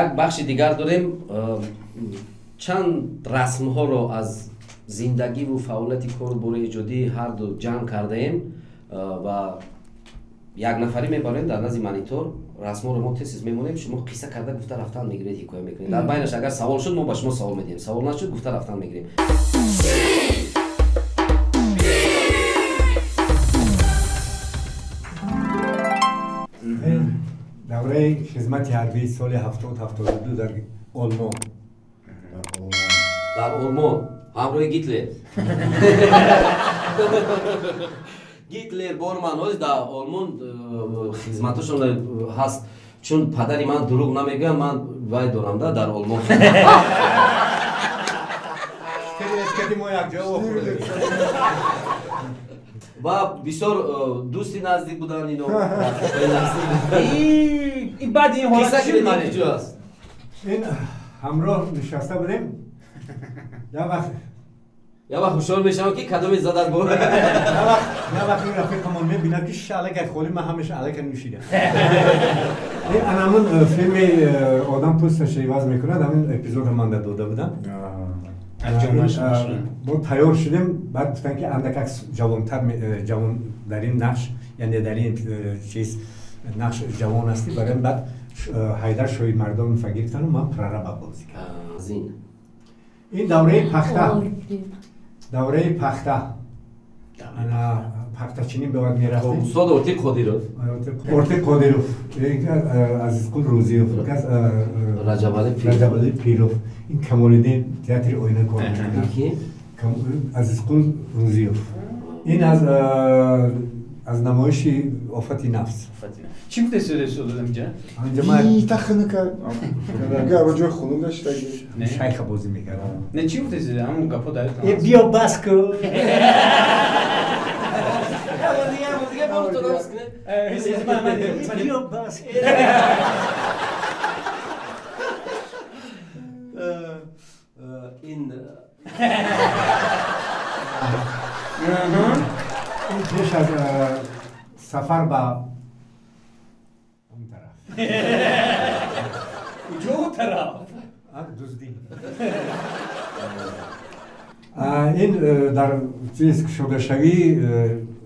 Як бахши дигар дорем, чанд расмҳоро аз зиндагиву фаъолияти кору бори эҷодии ҳарду ҷамъ кардаем ва як нафарӣ мебарем дар назди монитор. Расмҳоро мо тез мемонем, шумо қисса карда гуфта рафтан мегиред, ҳикоя мекунед. Дар байнаш агар савол шуд, мо ба шумо савол медиҳем, савол нашуд, гуфта рафтан мегирем. Давраи хизмати ҳарбии соли 70-72 дар Олмон. Дар Олмон ҳамроҳи Гитлер. Гитлер Борман ҳоз дар Олмон хизматошон ҳаст, чун падари ман дурӯғ намегӯяд, ман вай дорам да дар Олмон. Мо якҷо вохӯрдем. Ва бисёр дӯсти наздик буданд ино. Ин баъди ин ҳолат қисса чӣ кунед, буд? ин куҷо аст? Ин ҳамроҳ нишаста будем. Як вақт як вақт ҳушёр мешавам, ки кадоме задад бо як вақт ин рафиқамон мебинад, ки шиша аллакай холӣ, ман ҳамеша аллакай нӯшидам. Ин анамун филми одам пӯсташа иваз мекунад, ҳамин эпизодро ман дода будам. Мо тайёр шудем, баъд гуфтанд, ки андакак ҷавонтар, ҷавон дар ин нақш, яъне дар ин чиз нақш ҷавон ҳастӣ. Барои баъд Ҳайдар Шоҳимардонова гирифтану ман прораба бозӣ кардам. Зин. Ин давраи пахта, давраи пахта, ана пахтачинӣ бояд мерафтем. Устод Ортиқ Қодиров. Ортиқ Қодиров, Азизқул Рӯзиев, Раҷабали Пиров. Раҷабали Пиров, ин Камолиддин, театри Оина кор мекунад. Ки? Азизқул Рӯзиев. Ин аз намоиши Офати нафс. Чӣ гуфте суд инҷа? Анҷа ман Вита хунука. Агар ҷои хунук гаштаги. Шайха бозӣ мекардам. Не, чӣ гуфте? Ҳамун гапо дар Э, биё, бас ку. Дига бор намоз кунед. Биё, бас. Ин Ин пеш аз сафар ба он тараф. Куҷо тараф? Дуздӣ. Ин дар чиз кушодашавии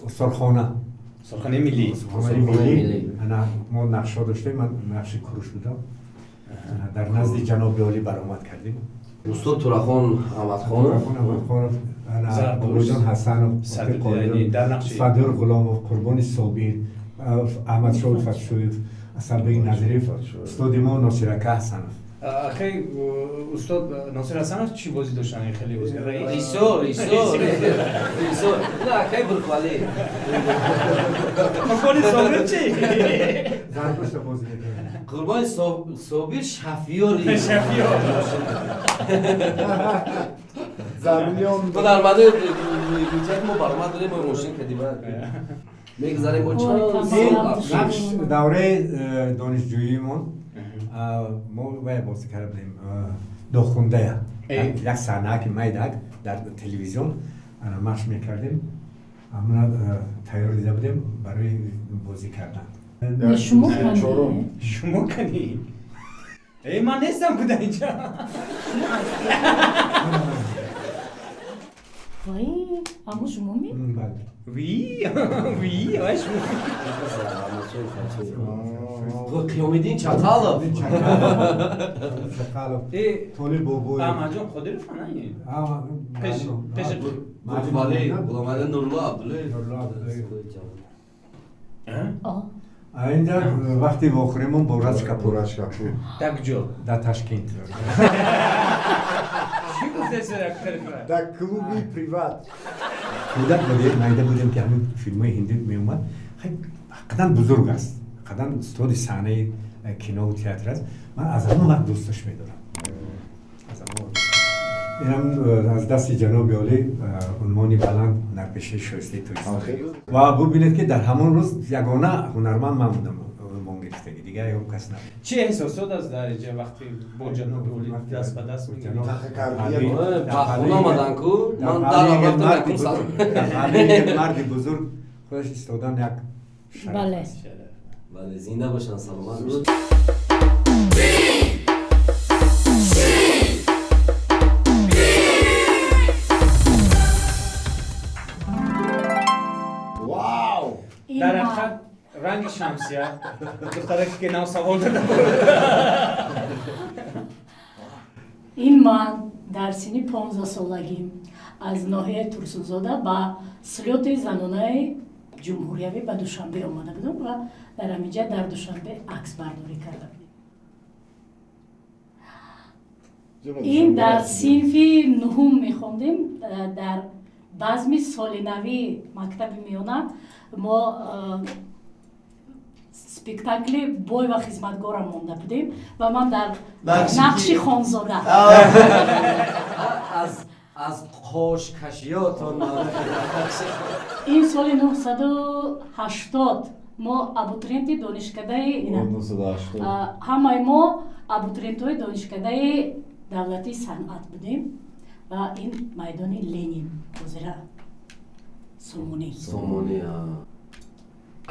осорхона. Осорхонаи миллӣ. Осорхонаи миллӣ. Ана мо нақшҳо доштем, ман нақши Куруш будам. Дар назди ҷаноби олӣ баромад кардем. Устод Турахон Аҳмадхонов. Аҳмадхонов, Бобоҷон Ҳасанов, Садур Ғуломов, Қурбони Собир, Аҳмадшоҳ Фатшоев, Асалбеги Назириев, устоди мо Носирака Ҳасанов. Акай устод Носир Ҳасанов чӣ бозӣ доштанд? Хеле бозӣ. Режиссёр, режиссёр, режиссёр. На, акай Бурхвали. Қурбони Собир чӣ? Зардушта бозӣ мекард. Қурбони Собир шофёри. Шофёр. Зармиён. Ҳунармандои мо баромад дорем, мо мошин кардим. Мегзарем бо чанд Ин нақш давраи донишҷӯиимон мо вай бозӣ карда будем, Дохундая, як саҳнааки майдак дар телевизион машқ мекардем, ҳамона тайёр дида будем барои бозӣ кардан. Шумо? Шумо кани? Э, ман нестам куда инҷа. Вай, аммо шумо ми? Бале. Ви, ви, вай шумо. Қиёмиддин Чақалов. Чақалов, Толиб Бобоев. Аҳмадҷон Қодиров на? Пеш пеш. Бурхвали, Ғуломали Нурулло Абдуллоев. Нурулло Абдуллоев. Инҷа вақти вохӯримон бо Раҷ Капур. Раҷ Капур. Дар куҷо? Дар Ташкент. Чӣ гуфтеси? Дар клуби Приват. Кӯдак будем, майда будем, ки ҳамин филмҳои ҳиндӣ меомад. Ҳақиқатан бузург аст, ҳақиқатан устоди саҳнаи кинову театр аст. Ман аз ҳамон вақт дӯсташ медорам, аз ҳамон. Инам аз дасти ҷаноби олӣ унвони баланд, ҳунарпешаи шоистаи Тоҷикистон. Ва бубинед, ки дар ҳамон рӯз ягона ҳунарманд ман будам унвон гирифтагӣ, дигар ягон кас набуд. Чӣ эҳсосот аст дар инҷа, вақти бо ҷаноби олӣ даст ба даст мегиред? Ба хона омадан ку, ман дар рафтам якум салом. Марди бузург худаш истодан як шараф. Бале. Бале, зинда бошанд, саломат бошанд. Ранги Шамсия. Духтараке ки нав савол дада. Ин ман дар синни 15-солагим аз ноҳияи Турсунзода ба слёти занонаи ҷумҳуриявӣ ба Душанбе омада будам ва дар ҳаминҷа дар Душанбе аксбардорӣ карда будем. Ин дар синфи нуҳум мехондем, дар базми солинавии мактаби миёна мо спектакли «Бой ва хизматгорам» монда будем ва ман дар нақши хонзода. Аз қошкашиётон. Ин соли 980 мо абутуриенти донишкадаи, ҳамаи мо абутуриентҳои донишкадаи давлатии санъат будем ва ин майдони Ленин, ҳозира Сомонӣ. Сомонӣ,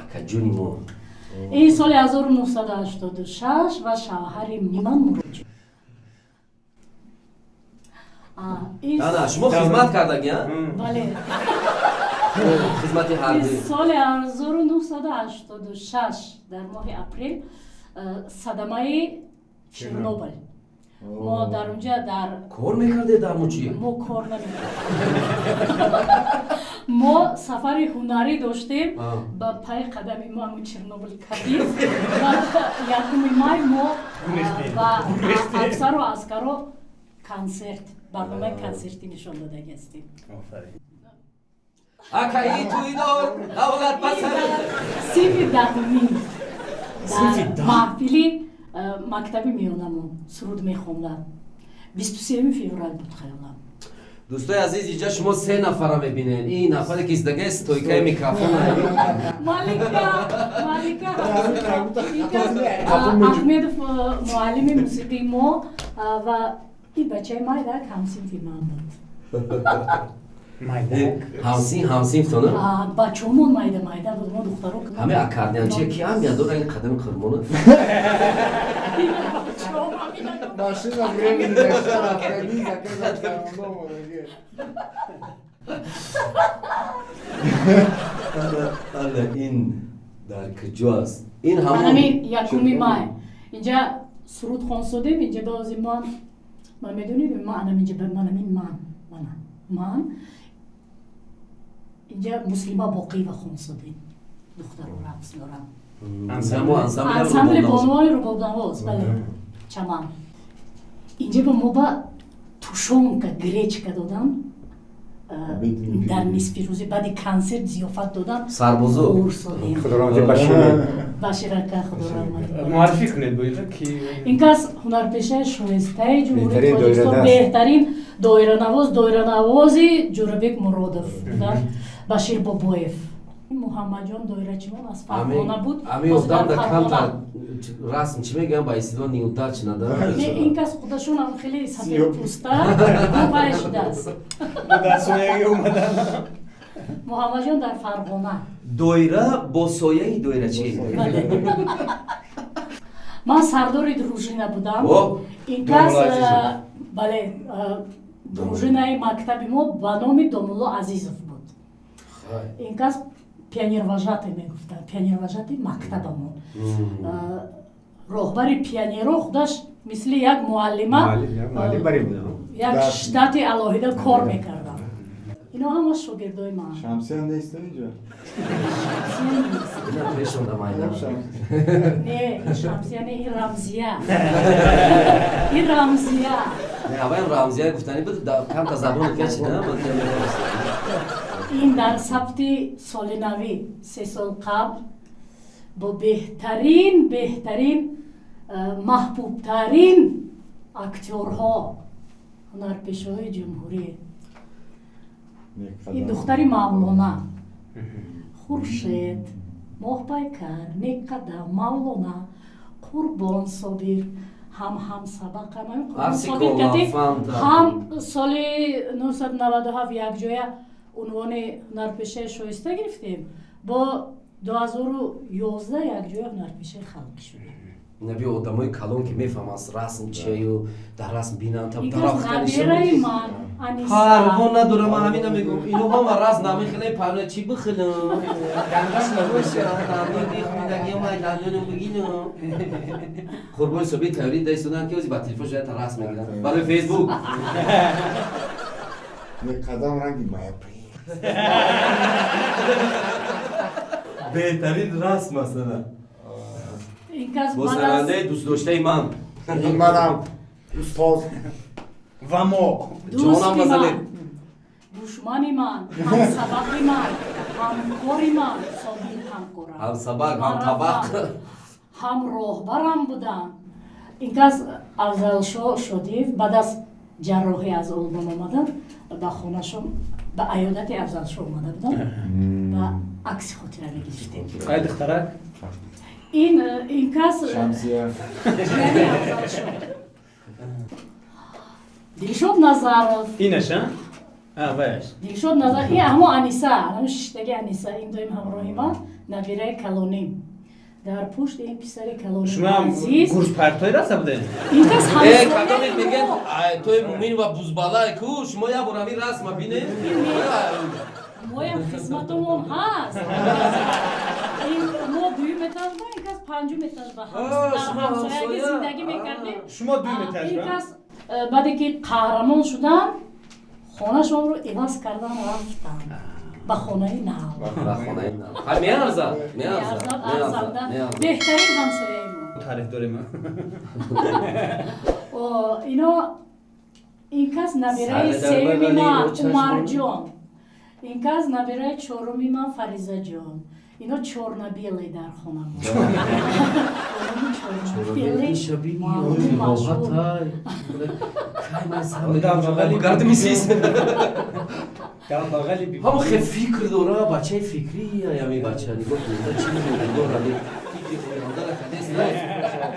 акаҷони мо. Ин соли 1986 ва шавҳари ман Муроҷон. На, шумо хизмат кардаги? Бале. Хизмати ҳарбӣ. Соли 1986 дар моҳи апрел садамаи Чернобыл, мо дар унҷа дар Кор мекардед дар мучи? Мо кор намекардем, мо сафари ҳунарӣ доштем. Ба пайи қадами мо ҳамун Чернобыл кабир ва 1 май мо ба афсару аскаро консерт, барномаи консертӣ нишон додагӣ ҳастем. Акаи туйдор давлат басар. Синфи даҳумин дар маҳфили мактаби миёнамон суруд мехондам. 23 феврал буд, хаёлам. Дӯстои азиз, инҷа шумо се нафара мебинед. Ин нафаре ки издагае стойкаи микрофона. Малика, Малика, Ахмедов, муаллими мусиқии мо, ва ин бачаи майдак ҳамсинфи ман буд. Ҳамсинфтона? Бачаҳомон майда майда буд, мо духтаро. Ҳаме аккордеончия ки ҳам ядора ин қадами қурбона. Машина времени дошта рафтагӣ, заказ карда омадагӣ. Ана ин дар куҷо аст? Ин ҳамин 1 май инҷа суруд хонсодем. Инҷа баози ман, ман медонед, ман анам инҷа, манамин, ман, мана ман инҷа Муслима Боқиева хонсодем, духтаро рақс дорам. Ансамбли бонувони рубобнавоз, бале, чаман. Инҷа ба мо ба тушёнка, гречка додан дар нисфи рӯзи баъди консерт, зиёфат додан. Сарбозо. Хурсодем. Баширака, худораҳмат. Муаррифӣ кунед боида ки. Ин кас ҳунарпешаи шоистаи Ҷумҳурии Тоҷикистон, беҳтарин доиранавоз, доиранавози Ҷӯрабек Муродов, Башир Бобоев, Муҳаммадҷон доирачимон аз Фарғона буд. Ами одам да камтар расм чӣ мегӯям, ба истилоҳ неудачно да. Ин кас худашонам хеле сафедпӯста вай шудааст. Муҳаммадҷон дар Фарғона. Доира бо сояи доирачӣ. Ман сардори дружина будам. Ин кас, бале, дружинаи мактаби мо ба номи Домулло Азизов буд. Ин кас пионервожатый мегуфтанд, пионервожатый мактабамон, роҳбари пионеро, худаш мисли як муаллима, як штати алоҳида кор мекардам. Ино ҳама шогирдои ман. Шамсия нест инҷо? Не, ин Шамсия не, ин Рамзия, ин Рамзия. Аваям Рамзия гуфтанӣ буд, камта забони качи. Ин дар сабти солинавӣ 3 сол қабл бо беҳтарин, беҳтарин, маҳбубтарин актёрҳо, ҳунарпешаҳои ҷумҳурӣ. Ин духтари Мавлона, Хуршед, Моҳпайкар, Некқадам, Мавлона, Қурбон Собир ҳам ҳамсабақам, ҳам соли 997 якҷоя унвони ҳунарпешаи шоиста гирифтем, бо 2011 якҷоя ҳунарпешаи халқӣ шудем. Наби одамои калон ки мефаҳманд расм чию дар расм бинанд, набираи ман Аниса. Парво надорам, ман ҳамина мегӯм. Ино ҳама расм намехеле, парво чӣ бихелам? Қурбони собиқ тайёрӣ даистоданд, ки ози ба телефон шояд расм мегиранд барои Фейсбук. Қадам ранги Майя Принц. Беҳтарин расм масалан. Ин кас бо баъд аз сарандаи дӯстдоштаи ман. Ин манам, устоз. Ва мо. Ҷонам дӯсти базанед. ман, душмани ман, ҳамсабақи ман, ҳамкори ман, собиқ ҳамкорам, ҳамсабақ, ҳамтабақ, ҳам роҳбарам будам. Ин кас Афзалшо Шодиев баъд аз ҷарроҳӣ аз Олмон омадан, ба хонашон ба аёдати Афзалшо омада будам ва акси хотира мегирифтем. Ай духтарак. Ин кас Шамсия. Ҷияни Афзалшо, Дилшод Назаров. Инаш, а? А, ваяш. Дилшод Назар, ин ҳамо Аниса, ҳамо шиштаги Аниса, ин доим ҳамроҳи ман, набираи калоним. Дар пушти ин писари калоним Шумо ҳам Азиз. гурзпартои раста будед? Ин кас Э, кадомед ҳамсояи мегӯяд, мо. ай, тои мумин ва бузбалай ку, шумо як бор ҳамин расма бинед. Моям хизматумон ҳаст. Ин мо дуюм этаж ба, ин кас панҷум этаж ба. А, Дар шумо ҳамсоягӣ ҳамсоя. зиндагӣ мекардем. Шумо дуюм этаж Ин ба? кас баъде ки қаҳрамон шудам, хонашонро иваз кардан рафтам ба хонаи нав. Ба хонаи нав. Ҳа, меарзад, меарзад, Меарзад, меарзад, арзанда. меарзад. Беҳтарин ҳамсояи мо. Таъриф дорем. О, ино ин кас набираи Сари дар сеюми бағали ман очашмон. Умарҷон, ин кас набираи чоруми ман Фаризаҷон. Ино чорнабеле дар хонамо. Чорнабеле Шаби маълум, машҳур. роҳатай. Кай ман сар Дар бағали гард мисис. Дар бағали би. Ҳамо хе фикр дора, бачаи фикрӣ, ами бача нигоҳ кунед, чӣ нигоҳ ами фикри ояндара кадестай.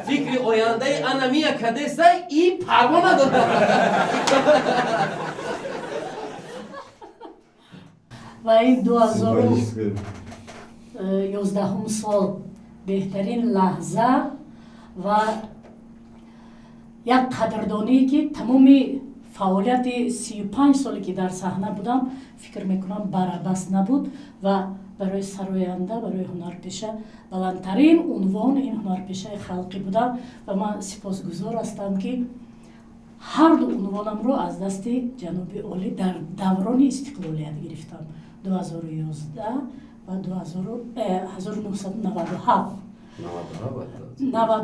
Фикри ояндаи анамия кадестай, и парво надора. Ва ин дуҳазору Символическое. 11-ум сол беҳтарин лаҳза ва як қадрдоние, ки тамоми фаъолияти 35 соле, ки дар саҳна будам, фикр мекунам, барабас набуд. Ва барои сароянда, барои ҳунарпеша баландтарин унвон ин ҳунарпешаи халқӣ будам. Ва ман сипосгузор ҳастам, ки ҳар ду унвонамро аз дасти ҷаноби олӣ дар даврони истиқлолият гирифтам, 2011 ва 1997. 97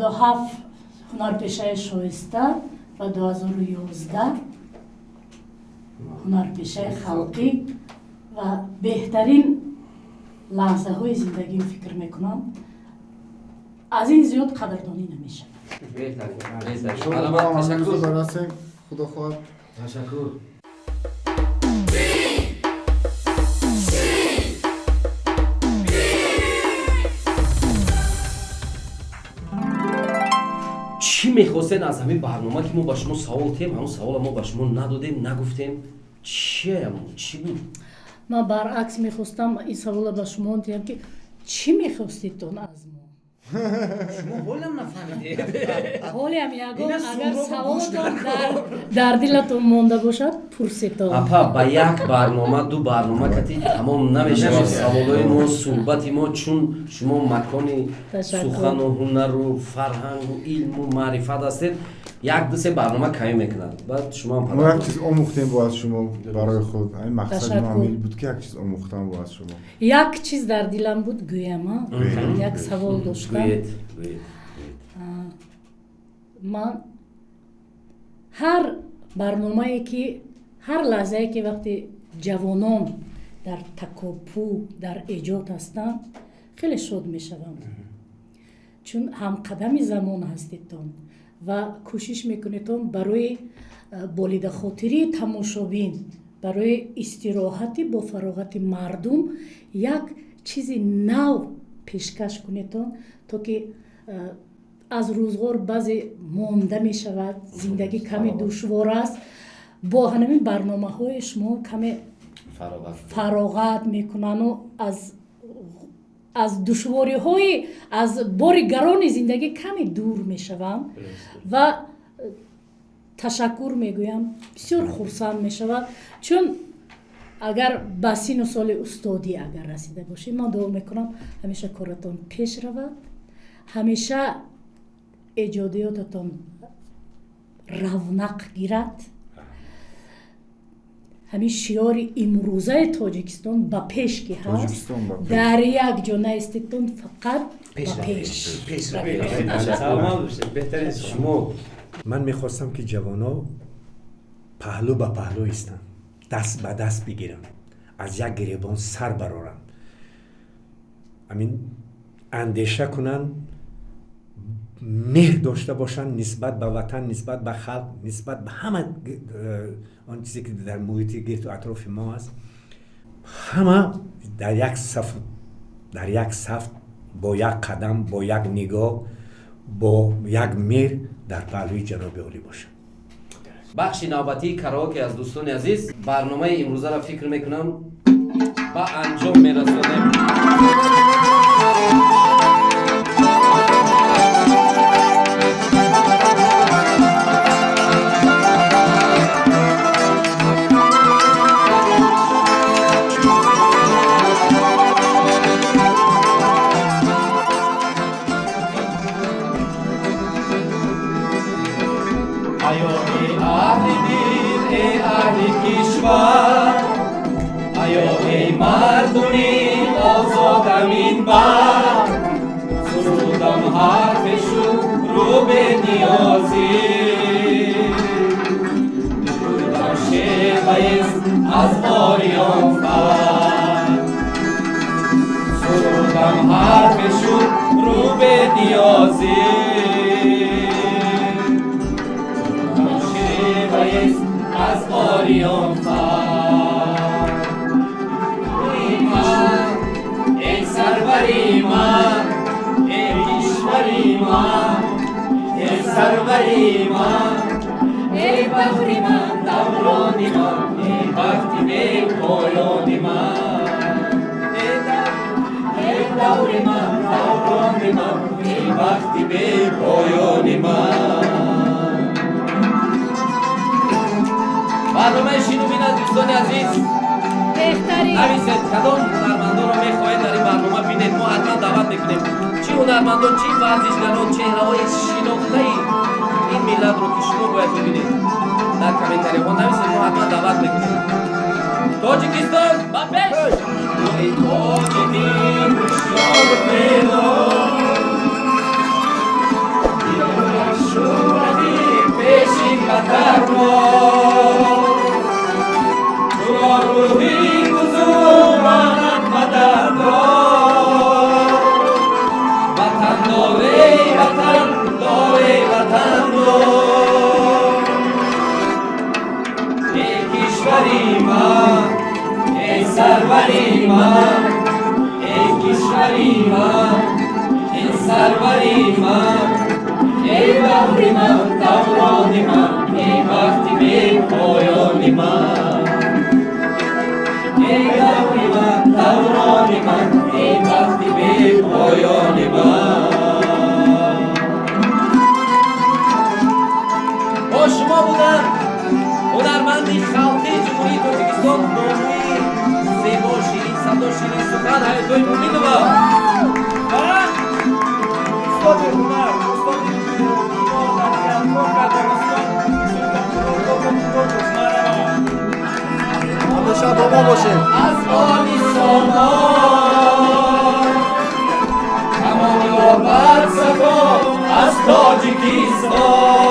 ҳунарпешаи шоиста ва 2011 ҳунарпешаи халқӣ. Ва беҳтарин лаҳзаҳои зиндагим, фикр мекунам, аз ин зиёд қадрдонӣ намешавад. Беҳтарин, беҳтарин. Шумо Марҳамат, мо ҳамин ташаккур. рӯзо барасем, худо хоҳад. Ташаккур. Чӣ мехостед аз ҳамин барнома, ки мо ба шумо савол тем, ҳамон савола мо ба шумо надодем, нагуфтем? Чиям, чӣ буд? Ман баръакс мехостам ин савола ба шумо диҳам, ки чӣ мехостедтон аз мо? Шумо ҳолам нафаҳмидед. Ҳолиам ягон Ина агар Суҳробо саволатон гӯш дар дилатон монда бошад, пурсетон. Апа, ба як барнома, ду барнома кати тамом намешавад саволҳои мо, суҳбати мо, чун шумо макони Ташаккур. сухану ҳунару фарҳангу илму маърифат ҳастед. Як, ду, се барнома камӣ мекунад, баъд шумоам Мо як чиз омӯхтем бо аз шумо барои худ. Ҳамин мақсади мо Ташаккур. ҳамин буд, ки як чиз омӯхтам бо аз шумо. Як чиз дар дилам буд, гӯям, а? Гӯед. Як савол доштам. Гӯед, гӯед. Ман ҳар барномае ки, ҳар лаҳзае ки вақте ҷавонон дар такопӯ, дар эҷод ҳастанд, хеле шод мешавам, чун ҳамқадами замон ҳастедтон ва кӯшиш мекунедтон барои болидахотирии тамошобин, барои истироҳати бо фароғати мардум як чизи нав пешкаш кунедтон, то ки аз рӯзғор баъзе монда мешавад, зиндагӣ каме душвор аст, бо ҳамин барномаҳои шумо каме фароғат фароғат мекунану аз Аз душвориҳои, аз бори гарони зиндагӣ каме дур мешавам ва ташаккур мегӯям. Бисёр хурсанд мешавам, чун агар ба сину соли устодӣ агар расида бошед, ман дуо мекунам, ҳамеша коратон пеш равад, ҳамеша эҷодиётатон равнақ гирад. Ҳамин шиёри имрӯзаи Тоҷикистон ба пеш ки ҳаст, дар як ҷо наистедтон, фақат ба пеш. Шумо, ман мехостам, ки ҷавоно паҳлӯ ба паҳлӯ истанд, даст ба даст бигиранд, аз як гиребон сар бароранд, амин андеша кунанд, меҳр дошта бошанд нисбат ба ватан, нисбат ба халқ, нисбат ба ҳама он чизе, ки дар муҳити гирду атрофи мо аст. Ҳама дар як саф, бо як қадам, бо як нигоҳ, бо як меҳр дар паҳлӯи ҷаноби олӣ бошанд. Бахши навбатии караоке аз дӯстони азиз, барномаи имрӯзаро фикр мекунам, ба анҷом мерасонем. Аё, эй аҳли дил, эй аҳли кишвар, аё, эй мардуми озодаминбар, сурудам ҳарфи шукру бениёзӣ, бигӯям шеваест аз ориёнфар. Сурудам ҳарфи шукру бениёзӣ, шеваест аз ориёнфар. Эй сарвари ман, эй кишвари ман, эй сарвари ман, эй даври ман, даврони ман, эй бахти бепоёни ман, эй даври ман, даврони ман, эй бахти бепоёни ман. Барномаи Шину бин аз дӯстони азиз. Беҳтарин. Нависед, кадом ҳунармандонро мехоҳед дар ин барнома бинед, мо ҳатман даъват мекунем. Чӣ ҳунармандон, чӣ варзишгарон, чеҳраҳои шинохтаи ин миллатро, ки шумо бояд бибинед, дар комментариҳо нависед, мо ҳатман даъват мекунем. Тоҷикистон ба пеш! Эй тоҷики ҳушёру бедор, шӯравӣ пеши хатарнок, туро рӯҳи бузургонат мададдор. Ватандор, ватандор, ватандор, эй кишвари ман, эй сарвари ман, эй кишвари ман, эй сарвари ман, эй даври ман, даврони ман, эй бахти бепоёни ман, эй даври ман, даврони ман, эй бахти бепоёни ман. Бо шумо буданд ҳунарманди халқии Ҷумҳурии Тоҷикистон, бонуи зебо, ширин садо, ширин сухан Ҳаётои Муминова ва устоди ҳунар, устоди кино дар театрҳо карда, устод Султонмурод. Ҳамеша бо мо бошед. Аз оли сомон тамом ёбад сафо аз Тоҷикистон.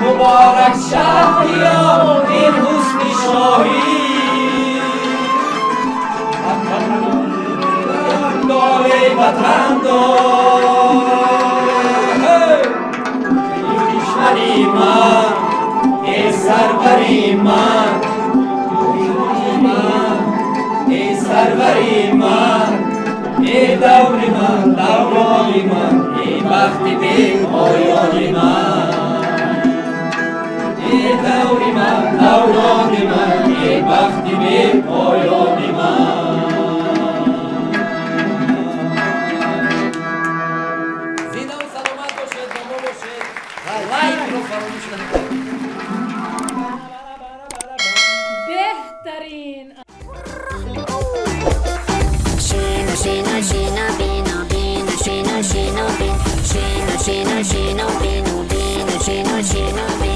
Муборак шаҳриёр ин ҳусни шоҳӣ, ватандор, ватандор. Эй кишвари ман, эй сарвари ман, эй сарвари ман, эй даври ман, даврони ман, эй бахти бепоёни ман, эй даври ман, даврони ман, эй бахти бепоёни ман. Фаромӯш накунед. Беҳтарин. Шина, шина, шина, бина, бина, шина, шина, бин. Шина, шина, шина, бину, бина, шина, шина.